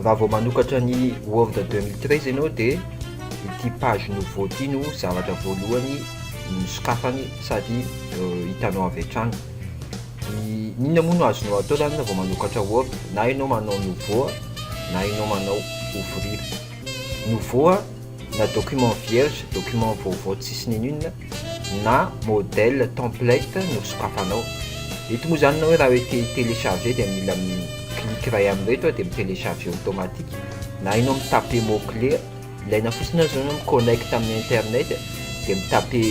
Raha vao manokatra ny Word 2013 ianao dia ity page nouveau ity no zavatra voalohany nosokafany sady hitanao avy hatrany. Inona moa no azonao atao zany raha vao manokatra Word? Na ianao manao nouveau na ianao manao ouvrir. Nouveau na document vierge, document vaovao tsisy n'inon'inona, na modèle template no sokafanao. Eto moa zany ianao hoe raha hoe te hi-télécharger dia mila mi-clique iray amin'ireto dia mi-télécharger automatique, na ianao mi-taper mot clé, ilaina fotsiny aza ianao mi-connecte amin'ny internet dia mi-taper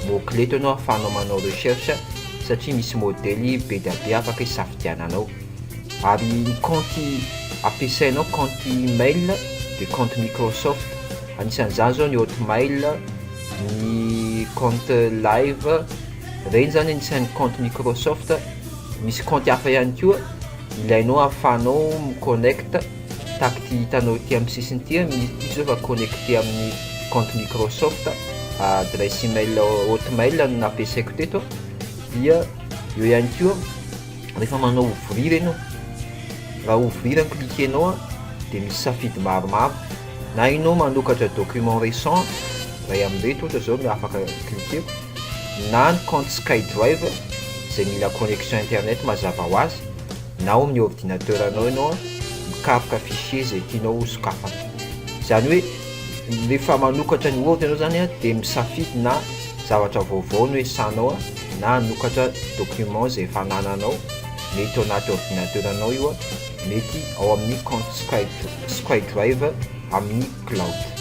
mot clé eto ianao ahafahanao manao recherche satria misy modèle be dia be afaka hisafidiananao. Ary ny kaonty ampiasainao, kaonty email dia kaonty Microsoft, anisan'izany zao ny Hotmail, ny compte live, ireny zany anisan'ny compte Microsoft, misy compte hafa ihany koa ilainao ahafahanao mi-connecte tahaka ity hitanao ity amin'ny sisiny ity, ity zao efa connecté amin'ny compte Microsoft, adresse email Hotmail no nampiasaiko teto, dia eo ihany koa rehefa manao ouvrir ianao, raha ouvrir no cliquer-nao dia misy safidy maromaro, na ianao manokatra document récent iray amin'ireto ohatra zao no afaka cliquer-ko, na ny compte SkyDrive izay mila connexion internet mazava ho azy, na ao amin'ny ordinateur anao ianao mikaroka fichier izay tianao ho sokafana. Izany hoe rehefa manokatra ny Word ianao zany dia misafidy na zavatra vaovao no esanao na hanokatra document izay efa anananao, mety ao anaty ordinateur anao io, mety ao amin'ny compte SkyDrive amin'ny cloud.